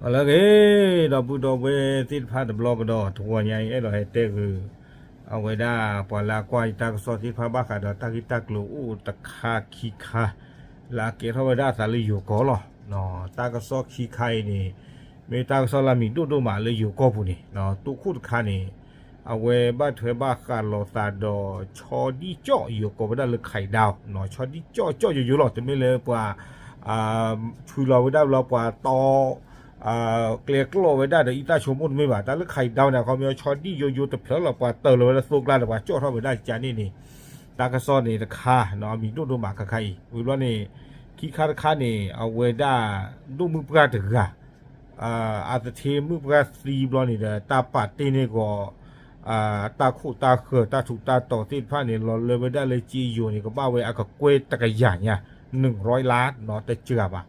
လၢအဂ့ၤ ဒီပုၢ်ဒီဝဲၢ်သ့ၣ်တဖၣ်တဘျီကဒီး တဂီၤညါအံၤ အဲၣ်ဒိးဟဲတဲဂုာ် အဝဲဒၣ်ပှၤလၢအကွၢ်ယတၢ်ကစီၣ်သ့ၣ်တဖၣ်ဘၣ်ဃးဒီးတၢ်ဂ့ၢ်တၢ်ကျိၤအိၣ်တခါခံခါ လၢအကဲထီၣ်ဝဲဒၣ်အသးလၢယိၤကီၢ်လီၤ. တၢ်ကစီၣ်ခံခါအံၤန့ၣ် မ့ၢ်တၢ်ကစီၣ်လၢအမံၤဒိၣ်ဒိၣ်မးလၢယိၤကီၢ်ပူၤန့ၣ် တိခိၣ်တခါန့ၣ် အဝဲဘၣ်ထွဲဘၣ်ဃးလိာ်သးဒီး ဆီဒံၣ်ကၠီၣ် ယိၤကိးဝဲဒၣ်လၢ ခးဒၣ် ဆီဒံၣ်ကၠီၣ် ကၠီၣ်ယိယိလီၤ. တမ့ၢ်လၢပှၤ ဆူလီၤဝဲဒၣ်ဘျီပှၤတီ ကျဲကျီၢ်ဝဲဒၣ်ဒီးအံသၣ်ဆိကမိၣ်တမ့ၢ်ဘၣ်. တၢ်လၢ ခးဒၣ် န့ၣ် အခီပညီ ဆီဒံၣ်ယိယိတဖျၢၣ်လီၤ ပှၤတၢၤလီၤဝဲလၢသိကျါဒီး ပှၤကၠီၣ်ထီၣ်ဝဲဒၣ်ကန့ၣ်န့ၣ် တၢ်ကစီၣ်န့ၣ်တခါ အမံၤဒိၣ်ဒိၣ်မးခါခါအံၤ ဝံၤဘျီန့ၣ် ခံခါတခါန့ၣ် အဝဲဒၣ် ဒိၣ်မုၣ်ပှၢ်တဂၤ အသထ့မုၣ်ပှၢ်သံဘျီန့ၣ်ဒီး တၢ်ပာ်တ့ၢ်န့ၢ်ဂီၤ တၢ်ခိၣ်တၢ်ဃၢၤ တၢ်ထူးတၢ်တီၤသ့ၣ်တဖၣ်န့ၣ် လီၤလၢဝဲဒၣ်လၢကၠ့ယိၤန့ၣ် ကဘၣ်ဝဲအကကွဲၢ်တကယၤညါ နုၣ်ရီလါ နီတစှၤဘၣ်.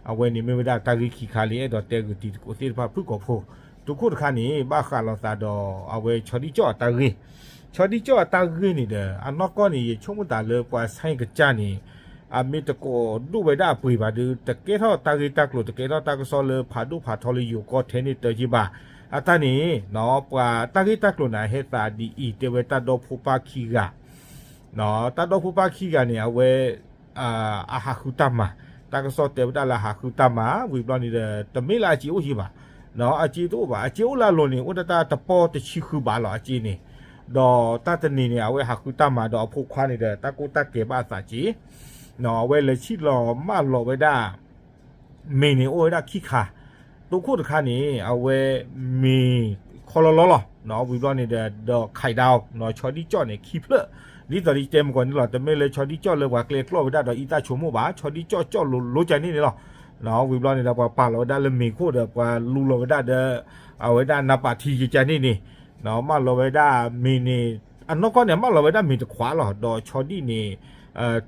အဝဲန့ၣ်မ့ၢ်ဝဲဒၣ်တၢ်ဂ့ၢ်ခံခါလံ အဲၣ်ဒိးတဲဂုာ်တံၤသကိးသ့ၣ်တဖၣ်ဖုၣ်ကိာ်ဖိ. တခိၣ်တခါန့ၣ် ဘၣ်ဃးလိာ်သးဒီး အဝဲဆီဒံၣ်ကၠီၣ်အတၢ်ဂ့ၢ် ဆီဒံၣ်ကၠီၣ်အတၢ်ဂ့ၢ်န့ၣ်ဒီး အနီၢ်ကီၢ်န့ၣ် ယဆိကမိၣ်သးလၢပှၤဆါကစၢ်န့ၣ် အမ့ၢ်တကိးဒိၣ်ဝဲဒၣ်အပှ့ၤဘၣ်ဒီး တကဲထီၣ်တၢ်ဂ့ၢ်တၢ်ကျိၤ တကဲထီၣ်တၢ်ကစီၣ်လၢဖးဒိၣ်ဖးထီလၢယိၤကီၢ်ထဲန့ၣ်တက့ၢ်ဘၣ်. အတၢ်န့ၣ် ပှၤတၢ်ဂ့ၢ်တၢ်ကျိၤန့ၣ် အဟဲသးဒ်အံၤ တဲဝဲတၢ်ဒီဖိပၢ်ခံဂၤ တၢ်ဒီဖိပၢ်ခံဂၤန့ၣ် အဝဲ အဟးဃုတၢ်မၤ တၢ်ကစီၣ်တဲဝဲဒၣ်လၢအဟးဃုတၢ်မၤ ဝံၤဘျီန့ၣ်ဒီး တမ့ၢ်လၢအစ့အိၣ်ယံၤဘၣ်. အစ့တအိၣ်ဘၣ် အစ့အိၣ်လၢအလိၤန့ၣ် အိၣ်ဒၣ်တၢ်တပီၢ်တဆံဃုဘးလီၤ အစ့န့ၣ်. ဒီးတၢ်တနံၤန့ၣ် အဝဲဟးဃုတၢ်မၤဒီးအဖိခွါန့ၣ်ဒီး တၢ်ကိၢ်တၢ်ကဲၤဘၣ်အသးက့ၤ အဝဲလဲၤဆံၣ်လီၤမၢလီၤဝဲဒၣ် မ့ၢ်န့ၣ်အိၣ်ဝဲဒၣ်ခံခါ တခိၣ်တခါန့ၣ် အဝဲမ့ၢ်ခီလီလီလီၤ. ဝံၤဘျီန့ၣ်ဒီး ဒီးခးဒၣ် ဆီဒံၣ်ကၠီၣ်န့ၣ် ခံဖျၢၣ် ဒ်သိးဒီးယတဲမုၢ်ကီၢ်န့ၣ်လီၤ. တမ့ၢ်လၢဆီဒံၣ်ကၠီၣ်လၢပှၤကျဲကျီၢ်ဝဲဒၣ်ဒီးအံသၣ်ဆိကမိၣ်ဘၣ် ဆီဒံၣ်ကၠီၣ်ကၠီၣ်လိၤလိၤကန့ၣ်န့ၣ်လီၤ. ဝံၤဘျီန့ၣ်ဒီး ပှၤပာ်လီၤဝဲဒၣ်လၢမ့ၤခိၣ်ဒီး ပှၤလူလီၤဝဲဒၣ်ဒီး အဝဲဒၣ်နါပာ်ထံယကန့ၣ်န့ၣ် မၢလီၤဝဲဒၣ်မ့ၢ်န့ၣ် အနီၢ်ကီၢ်န့ၣ် မၢလီၤဝဲဒၣ်မ့ၢ်တခွးလီၤ. ဒီးဆီဒံၣ်န့ၣ်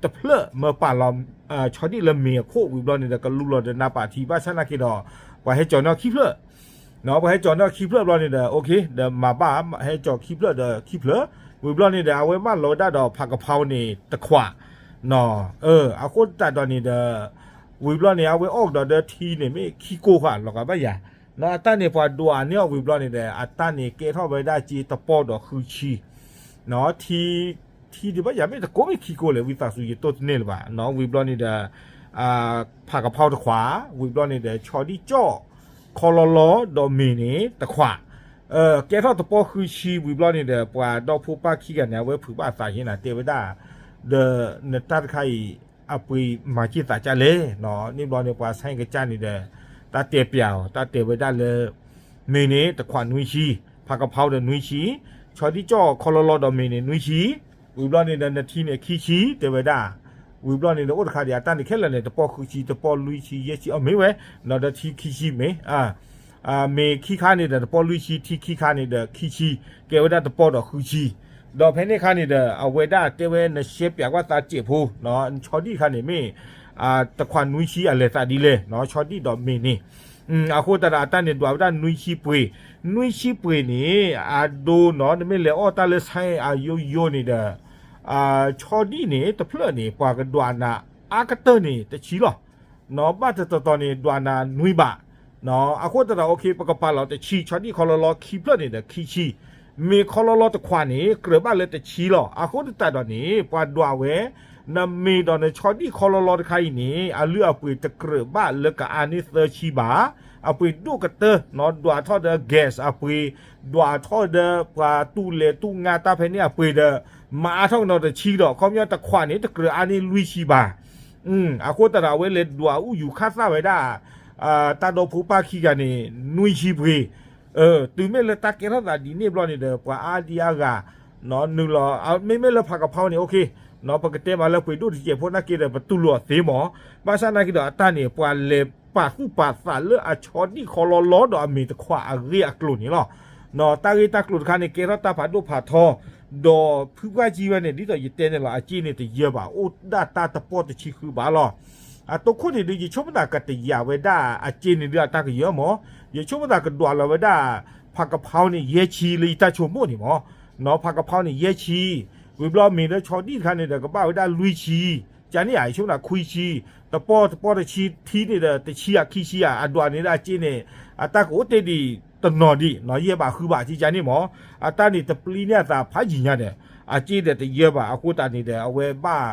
တဖျၢၣ်မၢပာ်လီၤ ဆီဒံၣ်လၢမ့ၤအခိၣ် ဝံၤဘျီန့ၣ်ဒီး ကလူလီၤဒီးနါပာ်ထံ ဘၣ်ဆၣ်နာ်က့ဒီး ပှၤဟဲကၠီၤန့ၢ်ခံဖျၢၣ် ပှၤဟဲကၠီၤန့ၢ်ခံဖျၢၣ်ဘျီန့ၣ်ဒီး okay ဒီးမၤဘၣ် ဟဲကၠီၤခံဖျၢၣ်ဒီးခံဖျၢၣ် ဝံၤဘျီန့ၣ်ဒီး အဝဲမၢလီၤဝဲဒၣ်ဒီးဖးကဖီန့ၣ်တခွး အဃိသတးဒီးန့ၣ်ဒီး ဝံၤဘျီန့ၣ် အဝဲအီၣ်ကဒီးဒီးထံန့ၣ် မ့ၢ်ခံကိၢ်ဃာ် လီၤဂာ်ဘၣ်ယၤ အတၢ်န့ၣ်ပှၤဒွးန့ၢ်အီၤဝံၤဘျီန့ၣ်ဒီး အတၢ်န့ၣ်ကဲထီၣ်ဝဲဒၣ်က့တပီၢ်ဒီးဃုဆံ ထံ ထံဒံးဘၣ်ယၤ မ့ၢ်တကိးမ့ၢ်ခံကိၢ်လဲၣ် ဝံသးစူၤယတိၢ်တန့ၢ်လၢၤဘၣ် ဝံၤဘျီန့ၣ်ဒီး ဖးကဖီတခွး ဝံၤဘျီန့ၣ်ဒီး ဆီဒံၣ်ကၠီၣ် ခီလီလီ ဒီးမ့ၢ်န့ၣ်တခွး ကဲထီၣ်တပီၢ်ဃုဆံ ဝံၤဘျီန့ၣ်ဒီး ပှၤဒီဖိပၢ်ခံဂၤန့ၣ် အဝဲဖုးဘၣ်အသးယဲနၤ တဲဝဲဒၣ် ဒီးနတၢ်တခါအံၤ အပှ့ၤမၤက့ၢ်သးကၢ်လဲၣ် န့ၣ်ဘျီန့ၣ် ပှၤဆါကစၢ်န့ၣ်ဒီး တၢ်တဲပျးအီၤ တၢ်တဲဝဲဒၣ်လၢ မ့ၢ်န့ၣ်တခွးနွံဆံ ဖးကဖီဒီးနွံဆံ ဆီဒံၣ်ကၠီၣ်ခီလီလီဒီးမ့ၢ်န့ၣ်နွံဆံ ဝံၤဘျီန့ၣ်ဒီးနထံန့ၣ်ခံဆံ တဲဝဲဒၣ် ဝံၤဘျီန့ၣ်ဒီးအိၣ်တခါဒံး အတၢ်န့ၣ်ခဲလၢာ်န့ၣ် တပီၢ်ဃုဆံ တပီၢ်လွံၢ်ဆံ ယဲၢ်ဆံ အမ့ၢ်ဝဲ ဒီးထံခံဆံမ့ၢ် မ့ၢ်ခံခါန့ၣ်ဒီးတပီၢ်လွံၢ်ဆံ ထံခံခါန့ၣ်ဒီးခံဆံ ကဲဝဲဒၣ်တပီၢ်ဒီးဃုဆံ ဒီးဖဲန့ၣ်ခါန့ၣ်ဒီး အဝဲဒၣ်တဲဝဲနရှဲပျးကွၢ်သးစဲးဖိ ဆီဒံၣ်တခါန့ၣ်မ့ၢ် တခွးနွံဆံအလဲၤသးဒ်လဲၣ် ဆီဒံၣ်ဒီးမ့ၢ်န့ၣ် အဃိသတးဒီးအတၢ်န့ၣ်ဒွးဝဲဒၣ်နွံဆံပှ့ၤ နွံဆံပှ့ၤန့ၣ် အဒိနီၤ နမ့ၢ်လဲၤအီၣ်တၢ်လၢဆါအယိယိန့ၣ်ဒီး ဆီဒံၣ်န့ၣ် တဖျၢၣ်န့ၣ် ပှၤကဒွးနၤအါကတၢၢ်န့ၣ် တဆံလီၤ ဘၣ်တတီၤတီၤန့ၣ် ဒွးနၤနွံဘး အဃိသတးဒီး okay ပကပာ်လီၤတဆံ ဆီဒံၣ်ခီလီလီခံဖျၢၣ်န့ၣ်ဒီးခံဆံ မ့ၢ်ခီလီလီတခွးန့ၣ် ကြၢးဘၣ်လၢတဆံလီၤ အဃိသတးဒီးန့ၣ် ပှၤဒွးဝဲ နမ့ၢ်ဒီးနဆီဒံၣ်ခီလီလီတခါအံၤန့ၣ် အလုၢ်အပှ့ၤတကြၢးဘၣ်လၢကအါန့ၢ်သၢဆံဘး အပှ့ၤဒိၣ်ကတၢၢ် ဒွးထီၣ်ဒီး gas အပှ့ၤ ဒွးထီၣ်ဒီးပှၤတူၢ်လဲၤတူၢ်ငါတၢ်ဖဲန့ၣ်အပှ့ၤဒီး မၤအါထီၣ်ကဒီးတဆံဒီး ခီပညီတခွးန့ၣ် တကြၢးအါန့ၢ်လွံၢ်ဆံဘး အဃိသတးဒီး အဝဲလဲၤဒွးအူယူၤခၣ်သၣ်ဝဲဒၣ် တၢ်ဒီဖိပၢ်ခံဂၤန့ၣ် နွံဆံပှ့ၤ တုၤမ့ၢ်လၢတၢ်ကဲထီၣ်သးဒ်န့ၣ်ဘျီန့ၣ်ဒီး ပှၤအါဒံအါဂၤ နုာ်လီၤ မ့မ့ၢ်လၢဖးကဖီန့ၣ် okay ပကတဲမးလၢပှ့ၤဒိၣ်တစဲးဖိနာ်က့ဒီး ပတူၢ်လိာ်အီၤသ့မး ဘၣ်ဆၣ်နာ်က့ဒီး အတၢ်န့ၣ် ပှၤလဲၤပာ်သူၣ်ပာ်သးလၢအဆီဒံၣ်ခီလီလီဒီးအမ့ၢ်တခွးအဂ့ၢ်အကျိၤန့ၣ်လီၤ. တၢ်ဂ့ၢ်တၢ်ကျိၤတခါန့ၣ် ကဲထီၣ်တၢ်ဖးဒိၣ်ဖးထီ ဒီးဖုပှၢ်ကံဝဲန့ၣ် ဒ်သိးယတဲန့ၣ်လီၤ အစ့န့ၣ်တယၢဘၣ် အိၣ်ဒၣ်တၢ်တပီၢ်တဆံဃုဘးလီၤ. အတိခိၣ်န့ၣ်ဒုး ယဆိကမိၣ်သးကတယာ်ဝဲဒၣ်အစ့န့ၣ်ဒုးအတၢ်ကယၢမး ယဆိကမိၣ်သးကဒွးလီၤဝဲဒၣ် ဖးကဖီန့ၣ် ယဲၢ်ဆံလၢယတၢ်ဆိကမိၣ်န့ၣ်မး ဖးကဖီန့ၣ် ယဲၢ်ဆံ ဝံၤဘျီမ့ၢ်လၢဆီဒံၣ်တခါန့ၣ်ဒီး ကဘၣ်ဝဲဒၣ်လွံၢ်ဆံ ကန့ၣ်ဧါ ယဆိကမိၣ်ခွံဆံ, တပီၢ်တပီၢ်တဆံထံန့ၣ်ဒီး တဆံဧါခံဆံဧါ အဒွးန့ၢ်ဒၣ်အစ့န့ၣ် အတၢ်ကအိၣ်တ့ၢ်ဒံးတနီၤဒံးနီၤ ယဲဘၣ်ဃုဘၣ်ကန့ၣ်မး, အတၢ်န့ၣ်တပျံၤန့ၢ်အသးဖးယံာ်ညါဒီး အစ့ဒီးတယၢဘၣ် အဃိသတးန့ၣ်ဒီး အဝဲဘၣ်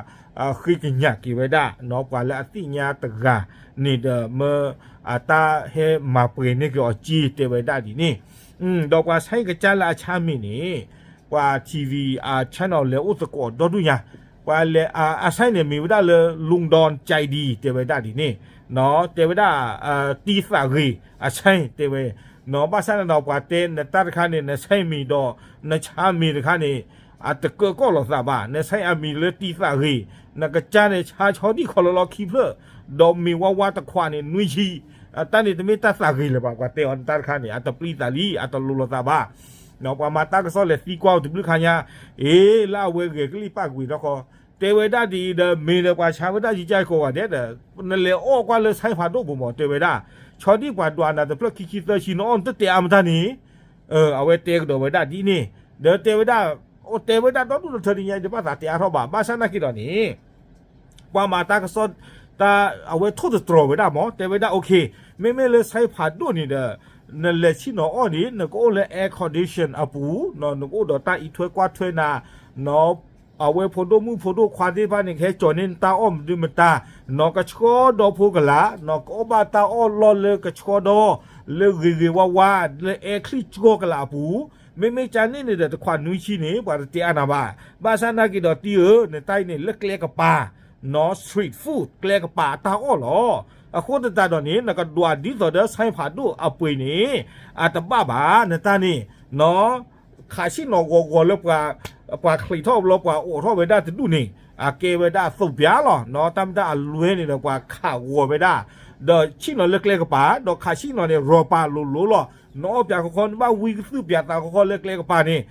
ဃ့ကညးက့ၤဝဲဒၣ်နီၤ ပှၤလၢအသ့ၣ်ညါတဂၤန့ၣ်ဒီး မ့ၢ်အတၢ်ဟဲမၤပှဲၤန့ၢ်က့ၤအီၤစ့ တဲဝဲဒၣ်ဒ်န့ၣ်, ဒီးပှၤဆဲကစၢ်လၢအဆါမံၤန့ၣ် ပှၤ ထံၣ်ဝံၤ အ channel လဲၤအိၣ်သကိးဒီဒူၣ်ညါ, ပှၤလဲၤ အ အဆဲန့ၣ် မ့ၢ်ဝဲဒၣ်လၢ လူၢ်ဒီၣ်ကၠဲးဒံ တဲဝဲဒၣ်ဒ်န့ၣ်, တဲဝဲဒၣ် တံသးဂ့ၤ အဆဲ တဲဝဲ, ဘၣ်ဆၣ်န့ၣ်ဒီး ပှၤတဲနတၢ်တခါန့ၣ် နဆဲမံၤဒီး နဆါမံၤတခါန့ၣ် အတကၢကီၢ်လိာ်သးဘၣ်, နဆဲအမံၤလၢတံသးဂ့ၤ, နကစၢ်န့ၣ် ဆါဆီဒံၣ်ခီလီလီခံဖျၢၣ်, ဒီးမ့ၤဝါဝါတခွးန့ၣ် နွံဆံ, တၢ်န့ၣ်တမ့ၢ်တၢ်သးဂ့ၤလၢၤဘၣ်, ပှၤတဲအီၤနတၢ်တခါန့ၣ် အတပျံၤသးလံ အတလိၤလိာ်သးဘၣ်. ပှၤမၤတၢ်ကစီၣ်လဲၤသံကွၢ်အီၤတဘျုးခါညါ, အ့ လၢအဝဲဂဲၤကလံၣ်ပာ်ကွံာ်ထီၣ်ဃီ, တဲဝဲဒၣ်ဒ်အံၤဒီး မ့ၢ်ဒီးပှၤဆါဝဲဒၣ်ယကၢ်ကိးဂၤဒဲးဒီး နလဲၤအီၣ်ကွၢ်လၢဆဲဖးဒိၣ်ပူၤမး တဲဝဲဒၣ်, ဆီဒံၣ်ပှၤဒွးနၤတဖျၢၣ်ခံဆံသၢဆံ နအီၣ်နတတဲအါမတၤန့ၣ်, အဝဲတဲကဒီးဝဲဒၣ်ဒ်န့ၣ်, ဒီးတဲဝဲဒၣ်, အိၣ်တဲဝဲဒၣ်ဒီဒူၣ်ဒီထၢဒ်ညါ ယတဘၣ်သးတဲအါထီၣ်ဘၣ်, ဘၣ်ဆၣ်နာ်က့ၤဒီးန့ၣ် ပှၤမၤတၢ်ကစီၣ် တၢ် အဝဲထိၣ်သတြီၤဝဲဒၣ်မး တဲဝဲဒၣ် okay, မ့မ့ၢ်လၢဆဲဖးဒိၣ်န့ၣ်ဒီး နလဲၤဆ့ၣ်နီၤအီၣ်န့ၣ် နကအိၣ်လၢ air condition အပူၤ, နကအိၣ်ဒီးတၢ်အံးထွဲကွၢ်ထွဲနၤ, အဝဲဖိဒိၣ်မုၣ်ဖိဒိၣ်ခွါသ့ၣ်တဖၣ်န့ၣ် ကဟဲကၠီၤန့ၢ်နတၢ်အီၣ်မနုၤမတၤ, နကဆှီဒီဖိကလာ်, နကအီၣ်ဘၣ်တၢ်အီၣ်လီၢ်လၢကဆှီဒီ လၢဂ့ၤဂ့ၤဝါဝါ လၢအဲချံကၠီကလာ်အပူၤ, မ့မ့ၢ်ကန့ၣ်န့ၣ်ဒီး တခွးနွံဆံန့ၣ် ပှၤတတဲအါနၤဘၣ်, ဘၣ်ဆၣ်နာ်က့ၤဒီးတံဧၢ, နတၢ်အံၤန့ၣ် လၢကျဲကပၤ နီၤ street food ကျဲကပၤအတၢ်အီၣ်လီၤ. အဃိသတးဒီးန့ၣ် နကဒွးဒ်သိးဒီး ဆဲဖးဒိၣ်အပှ့ၤန့ၣ် အတဘၣ်ဘၣ် နတၢ်န့ၣ်, နီၤ ခးဆ့ၣ်နီၤဂီၤဂီၤလၢ ပှၤချံးထီၣ်ဘျီ ပှၤအိးထီၣ်ဝဲဒၣ်တဒူၣ်န့ၣ် အကဲဝဲဒၣ်သိးပၠးလီၤ, နီၤ တၢ်မ့ၢ်တၢ်အလွဲန့ၣ်ဒီး ပှၤခးဂီၤဝဲဒၣ်, ဒီးဆ့ၣ်နီၤလၢကျဲကပၤ ဒီးခးဆ့ၣ်နီၤန့ၣ် ရီၤပၤလိၤလိၤလီၤ, နအီၣ်ပၠးခီခီ နဘၣ်ဝံကသုၣ်ပၠးသးခီခီလၢကျဲကပၤန့ၣ်,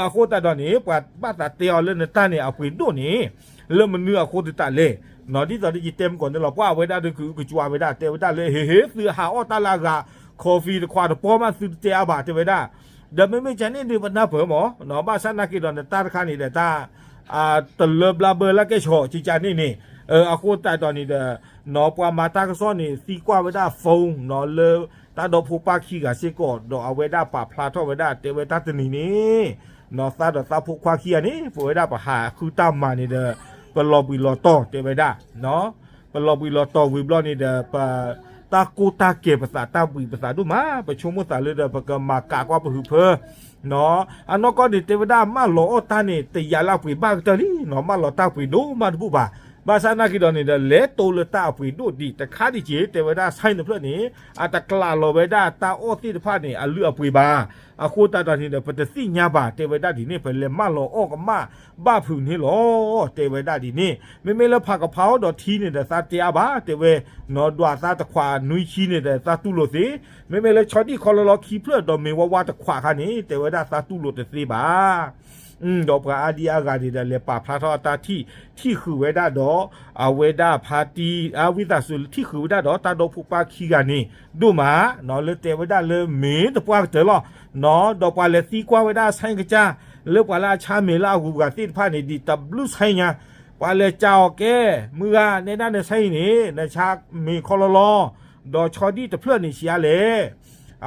အဃိသတးဒီးန့ၣ် ပှၤဘၣ်သးတဲအီၤလၢနတၢ်န့ၣ် အပှ့ၤဒိၣ်န့ၣ် လၢမနုၤအဃိသတးလဲၣ်, နီၤ ဒ်သိးဒီးယတဲမုၢ်ကီၢ်န့ၣ်လီၤ, ပှၤအဝဲဒၣ်ဒီးကအုကကွၢ်ဝဲဒၣ် တဲဝဲဒၣ်လၢ ဟ့ၣ်ဟ့ၣ် သုဟးအီၣ်တၢ်လၢအဂၤ coffee တခွးတပီၢ်မး သုတတဲအါဘၣ် တဲဝဲဒၣ်, ဒီးမ့မ့ၢ်ကန့ၣ်ဒီး ပနၢ်ပၢၢ်မး, ဘၣ်ဆၣ်နာ်က့ၤဒီး နတၢ်တခါန့ၣ်ဒီး တၢ် တလၢဘျါဘၢလၢကဲၣ်ဆိး ကကန့ၣ်န့ၣ်, အဃိသတးဒီးန့ၣ်ဒီး နီၤ ပှၤမၤတၢ်ကစီၣ်န့ၣ် သံကွၢ်ဝဲဒၣ် phone နီၤ လၢတၢ်ဒီဖိပၢ်ခံဂၤစ့ၢ်ကီး ဒီးအဝဲဒၣ်ပာ်ဖျါထီၣ်ဝဲဒၣ် တဲဝဲတၢ်တနံၤန့ၣ်, နီၤ သးဒီးသးဖိခွါခံဂၤန့ၣ် ပဝဲဒၣ်ပဟးဃုတၢ်မၤန့ၣ်ဒီး ပလီၤဘှံးလီၤတီၤ တဲဝဲဒၣ်, ပလီၤဘှံးလီၤတီၤဝံၤဘျီန့ၣ်ဒီး ပ တၢ်ကိၢ်တၢ်ကဲၤပသး တၢ်ဘှံးပသးဒိၣ်မး, ပဆိကမိၣ်သးလၢဒီး ပကမၤကးကွၢ်ပဟုးဖၢ နီၤ အနီၢ်ကီၢ်န့ၣ် တဲဝဲဒၣ်မၢလီၤအီၣ်တၢ်န့ၣ် တယာ်လၢအပှ့ၤဘၣ်ကတၢၢ်လံ, နီၤ မၢလီၤတၢ်ပှ့ၤဒိၣ်မးတဘူၣ်ဘၣ်, ဘၣ်ဆၣ်နာ်က့ၤဒီးန့ၣ်ဒီး လဲၤတိလၢတၢ်အပှ့ၤဒိၣ်ဒံးတခါဒံးက့ၤ တဲဝဲဒၣ် ဆဲတဖျၢၣ်န့ၣ် အတကျးလီၤဝဲဒၣ်တၢ်အီၣ်သ့ၣ်တဖၣ်န့ၣ် အလုၢ်အပှ့ၤဘၣ်, အဃိသတးဒီးန့ၣ်ဒီး ပတသ့ၣ်ညါဘၣ် တဲဝဲဒၣ်ဒ်န့ၣ်, ပလဲၤမၢလီၤအီၣ်ကမၣ်ဘၣ်ဖုးန့ၣ်လီၤ တဲဝဲဒၣ်ဒ်န့ၣ်, မ့မ့ၢ်လၢဖးကဖးအီၣ်ဒီးထံန့ၣ်ဒီး သးတဲအါဘၣ် တဲဝဲ, နီၤ ဒွးသးတခွးနွံဆံန့ၣ်ဒီး သးတူၢ်လိာ်သ့, မ့မ့ၢ်လၢဆီဒံၣ်ခီလီလီခံဖျၢၣ်ဒီးမ့ၤဝါဝါတခွးခါန့ၣ် တဲဝဲဒၣ်သးတူၢ်လိာ်တသ့ဘၣ် ဒီးပှၤအါဒံအါဂၤန့ၣ်ဒီး လဲၤပာ်ဖျါထီၣ်အတၢ်ထံၣ် ထံၣ်ဃုာ်ဝဲဒၣ်ဒီး အဝဲဒၣ်ဖါတံၢ် အဝံသးစူၤ ထံၣ်ဃုာ်ဝဲဒၣ်ဒီး တၢ်ဒီဖိပၢ်ခံဂၤန့ၣ် ဒိၣ်မး နီၤ လၢတဲဝဲဒၣ်လၢမ့ၢ်တပှၢ်ကတၢၢ်လီၤ, နီၤ ဒီးပှၤလဲၤသံကွၢ်ဝဲဒၣ်ဆဲကစၢ် လၢပှၤလၢအဆါမ့ၤလၢအဂုၤအဂၤသ့ၣ်တဖၣ်န့ၣ် ဒ်တဘျုးဆဲညါ, ပှၤလဲၤကးအီၤကဲ, မုၢ်ဂၤ နဲဒၣ်နဆဲအံၤန့ၣ် နဆါမ့ၤခီလီလီ ဒီးဆီဒံၣ်တဖျၢၣ်န့ၣ်ဆံးအါလဲၣ်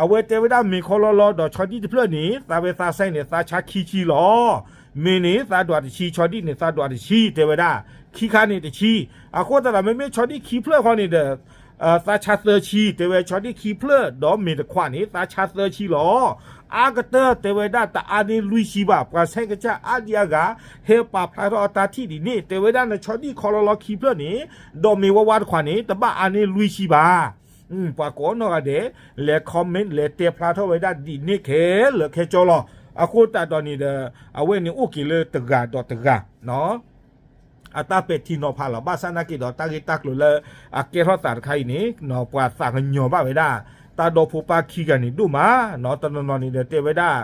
အဝဲတဲဝဲဒၣ်မ့ၤခီလီလီဒီးဆီဒံၣ်တဖျၢၣ်န့ၣ် သးဝဲသးဆဲန့ၣ် သးဆါခံဆံလီၤ. မ့ၤန့ၣ် သးဒွးတဆံ, ဆီဒံၣ်န့ၣ် သးဒွးတဆံ တဲဝဲဒၣ်, ခံခါန့ၣ်တဆံ, အဃိသတးဒီး မ့မ့ၢ်ဆီဒံၣ်ခံဖျၢၣ်ဃီန့ၣ်ဒီး သးဆါသၢဆံ တဲဝဲ, ဆီဒံၣ်ခံဖျၢၣ်ဒီးမ့ၤတခွးန့ၣ် သးဆါသၢဆံလီၤ. အါကတၢၢ်တဲဝဲဒၣ် တအါန့ၢ်လွံၢ်ဆံဘၣ်. ပှၤဆဲကစၢ်အါဒံအါဂၤ ဟဲပာ်ဖျါထီၣ်အတၢ်ထံၣ်ဒ်န့ၣ် တဲဝဲဒၣ် နဆီဒံၣ်ခီလီလီခံဖျၢၣ်န့ၣ် ဒီးမ့ၤဝါဝါတခွးန့ၣ် တဘၣ်အါန့ၢ်လွံၢ်ဆံဘၣ်. ပှၤကိးနီၢ်ဂၤဒဲး လဲၤ comment လဲၤတဲဖျါထီၣ်ဝဲဒၣ်ဒ်န့ၣ်ခဲလၢာ်ခဲဆ့လီၤ. အဃိသတးဒီးန့ၣ်ဒီး အဝဲန့ၣ်အိၣ်က့ၤလၢတဂၤဒီးတဂၤ အတၢ်ပဲာ်ထံနီၤဖးလီၤ. ဘၣ်ဆၣ်နာ်က့ၤဒီး တၢ်ဂ့ၢ်တၢ်ကျိၤလၢအကဲထီၣ်သးတခါအံၤန့ၣ် ပှၤသးကညီၤဘၣ်ဝဲဒၣ် တၢ်ဒီဖိပၢ်ခံဂၤန့ၣ်ဒိၣ်မး, တနီၤနီၤန့ၣ်ဒီးတဲဝဲဒၣ်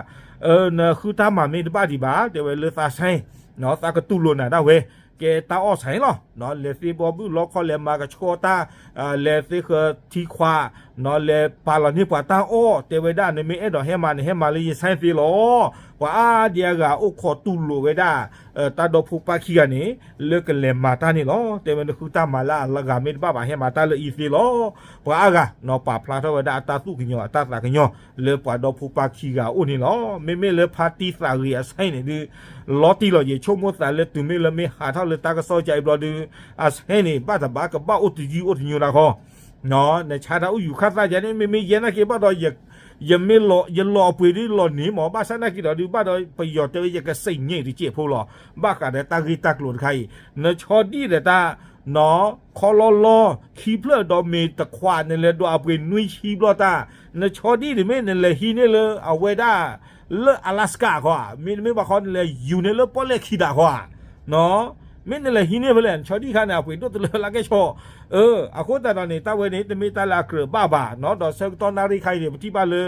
နဃုတၢ်မၤမ့ၢ်တဘၣ်ဒံးဘၣ် တဲဝဲလၢသးဆဲ, သးကတူၢ်လိာ်နၤဒၣ်ဝဲ ကဲတၢ်အီၣ်ဆဲလီၤ. လဲၤသ့ဘီဘုၣ်လီခီ လဲၤမၤကဆှီတၢ်, လဲၤသ့ဃၢၤထံခွး လဲၤပာ်လီၤန့ၢ်ပှၤတၢ်အီၣ် တဲဝဲဒၣ် နမ့ၢ်အဲၣ်ဒိးဟဲမၤန့ၣ် ဟဲမၤလၢယ site သ့လီၤ. ပှၤအါဒံအါဂၤအိၣ်ခိးတူၢ်လိာ်ဝဲဒၣ် တၢ်ဒီဖိပၢ်ခံဂၤန့ၣ် လၢကလဲၤမၤတၢ်န့ၣ်လီၤ. တဲဝဲ နဃုတၢ်မၤလၢအဂၤမ့ၢ်တဘၣ်ဘၣ် ဟဲမၤတၢ်လၢအံၤသ့လီၤ. ပှၤအါဂၤ ပာ်ဖျါထီၣ်ဝဲဒၣ်အတၢ်သူၣ်ကညီၤအတၢ်သးကညီၤ လၢပှၤဒီဖိပၢ်ခံဂၤအအိၣ်န့ၣ်လီၤ. မ့မ့ၢ်လၢဖါတံၢ်သးဂ့ၤအ site န့ၣ်ဒုး လီၤတံၢ်လီၤ ယဆိကမိၣ်သးလၢတုၤမ့ၢ်လၢမ့ၢ်ဟးထီၣ်လၢတၢ်ကစီၣ်ကအံၤဘျီဒုး အ site န့ၣ် ဘၣ်တဘၣ်ကဘၣ်အိၣ်တယုၢ်အိၣ်တညိဒၣ်ဃီ နဆါတၢ်အိၣ်ယူၤခၣ်သၣ်ယါန့ၣ် မ့မ့ၢ်ယဲနာ်က့ဘၣ်ဒီး ယမ့ၢ်လီၤ ယလီၤအပှ့ၤဒုးလီၤန့ၣ်မး ဘၣ်ဆၣ်နာ်က့ဒီးဒုး ဘၣ်ဒီးပယီၤတဲဝဲယကစံၣ်ညီၣ်တစဲးဖိလီၤ. ဘၣ်ဃးဒီးတၢ်ဂ့ၢ်တၢ်ကျိၤတခါအံၤ နဆီဒံၣ်ဒီးတၢ် ခီလီလီ ခံဖျၢၣ်ဒီးမ့ၤတခွး နလဲၤဒိးအပှ့ၤနွံဆံဘျီတၢ် နဆီဒံၣ်န့ၣ်မ့ၢ်နလဲၤဟံးန့ၢ်လၢအဝဲဒၣ် လၢ Alaska ခီဧါ မ့တမ့ၢ်ဘၣ်ခီ နလဲၤယူၤန့ၢ်လၢပီၣ်လဲၣ်ခံဒးခီဧါ မ့ၢ်နလဲၤဟံးန့ၢ်ဖဲလဲၣ် နဆီဒံၣ်ခါန့ၣ် အပှ့ၤဒိၣ်တလၢလၢကဲဆီ အဃိသတးဒီးန့ၣ် တၢ်ဝဲန့ၣ် တမ့ၢ်တၢ်လၢအကြၢးဘၣ်ဘၣ် ဒီးဆၢကတီၢ်နၣ်ရံၣ်ခါအံၤန့ၣ် ပထံၣ်ဘၣ်လၢ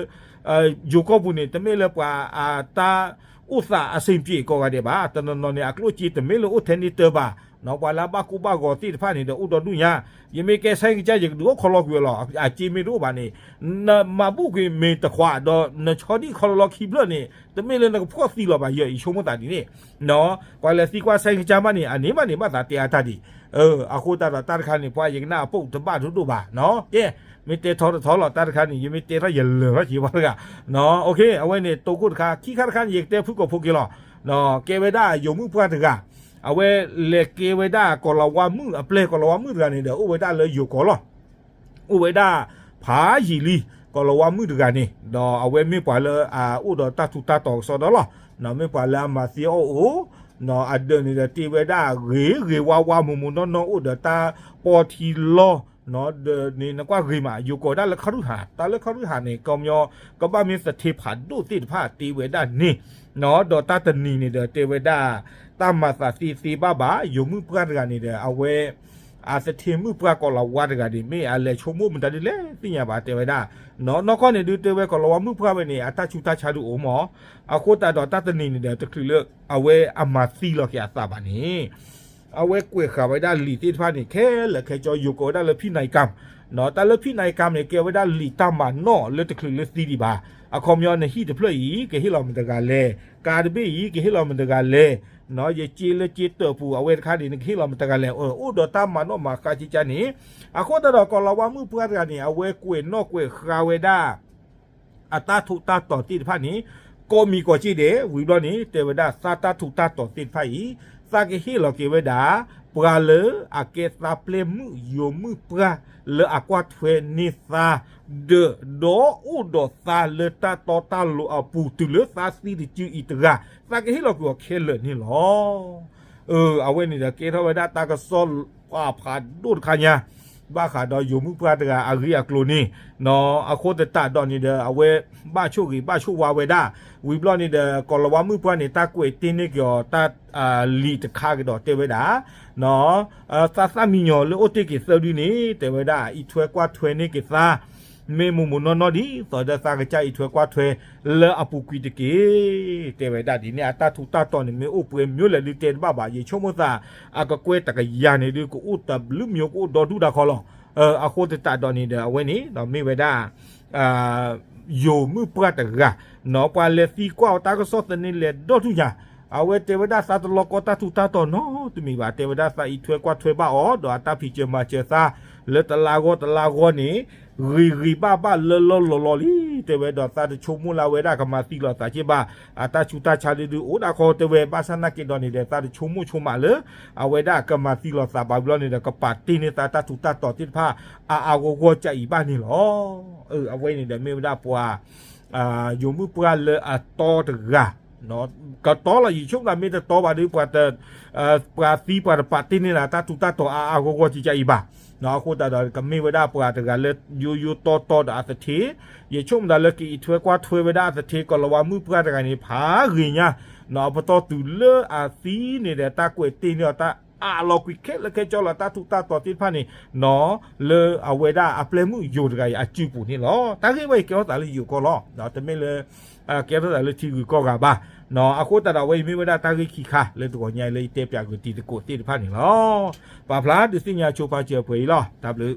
ယိၤကီၢ်ပူၤန့ၣ် တမ့ၢ်လၢပှၤအတၢ်အိၣ်သးအဆင်ပြေကိးဂၤဒဲးဘၣ် တနီၤနီၤန့ၣ် အကျိၣ်စ့တမ့ၢ်လၢအိၣ်ထဲန့ၢ်တၢဘၣ် ပှၤလၢအဘၣ်ကိၢ်ဘၣ်ဂီၤသ့ၣ်တဖၣ်န့ၣ်ဒီးအိၣ်ဒီဒူၣ်ညါ ယမ့ၢ်ကဲ site ကစၢ် ယကဒုးအိၣ်ခီလီကွံာ်အီၤလီၤ အစ့မ့ၢ်တအိၣ်ဘၣ်န့ၣ် နမၤဘူၣ်ကွံာ်မ့ၤတခွးဒီး နဆီဒံၣ်ခီလီလီခံဖျၢၣ်န့ၣ် တမ့ၢ်လၢနကဖှီၣ်သံလီၤဘၣ် ယဆိကမိၣ်သးဒ်န့ၣ် ပှၤလဲၤသံကွၢ် site ကစၢ်မးန့ၣ် အန့ၣ်မးန့ၣ် ဘၣ်သးတဲအါတၢ်ဒံး အဃိသတးဒီးတၢ်တခါန့ၣ် ပှၤယကနၣ်အပိာ်တဘၣ်ဒိၣ်ဒိၣ်ဘၣ် ကဲ မ့ၢ်တဲထီတထီလီၤ တၢ်တခါန့ၣ် ယမ့ၢ်တဲထီၣ်ယလၢာ်ထီၣ်က့ၤပှၤတဂၤ အဝဲန့ၣ် တိခိၣ်တခါ ခံခါတခါန့ၣ် ယကတဲဖုၣ်ကိာ်ဖိက့ၤလီၤ ကဲဝဲဒၣ်ယိၤမုၣ်ပှၢ်တဂၤ အဝဲလဲၤကဲဝဲဒၣ်ကီၤလၤဝါမုၣ်အပျဲၢ် ကီၤလၤဝါမုၣ်တဂၤန့ၣ်ဒီး အိၣ်ဝဲဒၣ်လၢယိၤကီၢ်လီၤ အိၣ်ဝဲဒၣ်ဖးယံာ်လံ ကီၤလၤဝါမုၣ်တဂၤန့ၣ် ဒီးအဝဲမ့ၢ်ပှၤလၢအအိၣ်ဒီးတၢ်ထူးတၢ်တီၤကစီဒီလီၤ မ့ၢ်ပှၤလၢအမၤသံအီၣ်အိၣ် အဒၢးန့ၣ်ဒီးတ့ဝဲဒၣ်ဂ့ၤဂ့ၤဝါဝါမိၢ်မိၢ်နီၢ်နီၢ်အိၣ်ဒီးတၢ်ပီထံလီၢ် ဒီးန့ၣ်နကွၢ်ဂ့ၤမး ယိၤကီၢ်ဒၣ်လၢခီရုဟၣ် တၢ်လၢခီရုဟၣ်န့ၣ် ကီမညီ ကဘၣ်မ့ၢ်သထ့ဖးဒိၣ်သ့ၣ်တဖၣ်တ့ဝဲဒၣ်န့ၣ် ဒီးတၢ်တနံၤန့ၣ်ဒီးတဲဝဲဒၣ် တၢ်မၤသးသ့သ့ဘၣ်ဘၣ် ယိၤမုၣ်ပှၢ်တဂၤန့ၣ်ဒီး အဝဲ အသထ့မုၣ်ပှၢ်ကီၤလၤဝါတဂၤန့ၣ် မ့ၢ်အလဲၤဆိကမိၣ်မတၤဒ်လဲၣ်သ့ၣ်ညါဘၣ်တဲဝဲဒၣ် နီၢ်ကီၢ်န့ၣ်ဒုးတဲဝဲကီၤလၤဝါမုၣ်ပှၢ်ဝဲန့ၣ် အတၢ်ဆူးတၢ်ဆါဒုးအိၣ်မး အဃိသတးဒီးတၢ်တနံၤန့ၣ်ဒီး တချုးလၢအဝဲအမၤသံလီၤက့ၤအသးဘၣ်န့ၣ် အဝဲကွဲးဃာ်ဝဲဒၣ်လံာ်သ့ၣ်တဖၣ်န့ၣ် ခဲလၢာ်ခဲဆ့ယိၤကီၢ်ဝဲဒၣ်လၢဖံၣ်နၤကၢမ် တၢ်လၢဖံၣ်နၤကၢမ်န့ၣ် ကဲဝဲဒၣ်လံာ်တၢ်မၤနီၣ်လၢတချုးလၢသံဒံးဘၣ် အခီပညီနဟံၣ်တဖျၢၣ်အံၤ ကဟ့ၣ်လီၤမတၤတဂၤလဲၣ် ကါတဘ့ၣ်အံၤ ကဟ့ၣ်လီၤမတၤတဂၤလဲၣ် ယစ့လၢစ့တၢးပူၤ အဝဲတခါန့ၣ် နကဟ့ၣ်လီၤမတၤတဂၤလဲၣ် အိၣ်ဒီးတၢ်မၤနီၣ်မၤဃါကကါန့ၣ် အဃိသတးဒီးကီၤလၤဝါမုၣ်ပှၢ်တဂၤန့ၣ် အဝဲကွဲးနီၣ်ကွဲးဃါဝဲဒၣ် အတၢ်ထူးတၢ်တီၤသ့ၣ်တဖၣ်န့ၣ် ကိးမံၤကိးစ့ဒဲး ဝံၤဘျီန့ၣ် တဲဝဲဒၣ်သးတၢ်ထူးတၢ်တီၤသ့ၣ်တဖၣ်အံၤ သးကဟ့ၣ်လီၤက့ၤဝဲဒၣ် ပှၤလၢအကဲသးပျဲၢ်မုၣ်ယိၤမုၣ်ပှၢ် လၢအကွၢ်ထွဲန့ၢ်သး ဒီးဒီးအိၣ်ဒီးသးလၢတၢ်တီတၢ်လိၤအပူၤ တုၤလၢသးသံတစုအံၤတဂၤ သးကဟ့ၣ်လီၤကွံာ်အီၤခဲလၢာ်န့ၣ်လီၤ. အဝဲန့ၣ်ဒီးကဲထီၣ်ဝဲဒၣ်တၢ်ကစီၣ်အဖးဒိၣ်တခါညါ ဘၣ်ဃးဒီးယိၤမုၣ်ပှၢ်တဂၤအဂ့ၢ်အကျိၤန့ၣ် အဃိသတးဒီးန့ၣ်ဒီး အဝဲဘၣ်ဆိၣ်ဂ့ၤဘၣ်ဆိၣ်ဝါဝဲဒၣ် ဝံၤဘျီန့ၣ်ဒီး ကီၤလၤဝါမုၣ်ပှၢ်န့ၣ် တၢ်ကွဲးတ့ၢ်န့ၢ်က့ၤအီၤတၢ်လံာ်တခါကဒီးတဲဝဲဒၣ် သးသးမံညီၤလၢအိၣ်တ့ၢ်က့ၤသၢဒုန့ၣ် တဲဝဲဒၣ် အံးထွဲကွၢ်ထွဲန့ၢ်က့ၤသး မ့ၢ်မိၢ်မိၢ်နီၢ်နီၢ်ဒ်သိးဒီးသးကစၢ်အံးထွဲကွၢ်ထွဲလၢအပူၤကွံာ်တက့ၢ်. တဲဝဲဒၣ်ဒ်န့ၣ် အတၢ်ထူးတၢ်တီၤန့ၣ် မ့ၢ်အိၣ်ပှဲၤမ့ၢ်လဲၣ်ဒုးတဲတဘၣ်ဘၣ် ယဆိကမိၣ်သး အကကွဲၢ်တကယၤန့ၣ်ဒုး ကအိၣ်တဘျုးမံၤ ကအိၣ်ဒီဒူၣ်ဒၣ်ခီလီၤ. အဃိသတးဒီးန့ၣ်ဒီး အဝဲန့ၣ် မ့ၢ်ဝဲဒၣ် ယိၤမုၣ်ပှၢ်တဂၤ ပှၤလဲၤသံကွၢ်အီၤတၢ်ကစီၣ်သန့လဲၤဒီဒူၣ်ညါ အဝဲတဲဝဲဒၣ်သးတလီၤကီတၢ်ထူးတၢ်တီၤနီတမံၤဘၣ် တဲဝဲဒၣ်သးအံးထွဲကွၢ်ထွဲဘၣ်အီၤ ဒီးအတၢ်ဖံးစၢၤမၤစၢၤသး လၢတလါဂီၢ်တလါဂီၢ်န့ၣ် ဂ့ၤဂ့ၤဘၣ်ဘၣ်လၢလၢလီၤလီၤလံ တဲဝဲဒီးသးတဆိကမိၣ်လၢအဝဲဒၣ်ကမၤသံလီၤသးက့ဘၣ် အတၢ်ဆူးတၢ်ဆါဒုဒုအိၣ်ဒၣ်ခီတဲဝဲ ဘၣ်ဆၣ်နာ်က့ဒီးန့ၣ်ဒီး သးတဆိကမိၣ်ဆိကမးလၢ အဝဲဒၣ်ကမၤသံလီၤသးဘၣ်ဘျီန့ၣ်ဒီး ကပာ်တ့ၢ်န့ၢ်သးတၢ်ထူးတၢ်တီၤသ့ၣ်တဖၣ် အါအါဂီၢ်ဂီၢ်ကၢ်အံၤဘၣ်န့ၣ်လီၤ. အဝဲန့ၣ်ဒီးမ့ၢ်ဝဲဒၣ်ပှၤ ယိၤမုၣ်ပှၢ်လၢအတီတဂၤ ကတီလီၤ ယဆိကမိၣ်မ့ၢ်တတီဘၣ်ဒီး ပှၤသံပှၤတပာ်တ့ၢ်န့ၢ်လၢတၢ်ထူးတၢ်တီၤအါအါဂီၢ်ဂီၢ်ကၢ်ကၢ်အံၤဘၣ်. အဃိသတးဒီး ကမ့ၢ်ဝဲဒၣ်ပှၤတဂၤလၢယိယိတီတီဒီးအသထ့ ယဆိကမိၣ်သးလၢကအံးထွဲကွၢ်ထွဲဝဲဒၣ်အသထ့ ကီၤလၤဝါမုၣ်ပှၢ်တဂၤန့ၣ် ဖးဂ့ၤညါ အပတီၢ်တုၤလၢအသံန့ၣ်ဒီး တၢ်ကွဲးတ့ၢ်န့ၢ်အီၤတၢ်အါလီၤကွံာ်ခဲလၢာ်ခဲဆ့လီၤ တၢ်ထူးတၢ်တီၤသ့ၣ်တဖၣ်န့ၣ် လၢအဝဲဒၣ်အပျဲၢ်မုၣ်ယိၤတဂၤအံၤအစုပူၤန့ၣ်လီၤ. တၢ်ဂ့ၢ်ဝဲအံၤကဲထီၣ်သးလၢယိၤကီၢ်လီၤ. တမ့ၢ်လၢ ကဲထီၣ်သးလၢထံဂုၤကီၢ်ဂၤဘၣ်. အဃိသတးဒီးအဝဲအံၤမ့ၢ်ဝဲဒၣ်တၢ်ဂ့ၢ်ခံခါလၢတဂီၤညါအံၤလၢယတဲပၠးဂုာ်တံၤသကိးသ့ၣ်တဖၣ်န့ၣ်လီၤ. ပာ်ဖျါဒုးသ့ၣ်ညါဆိပာ်စၢၤပှဲၤအံၤလီၤ. တၢ်ဘျုး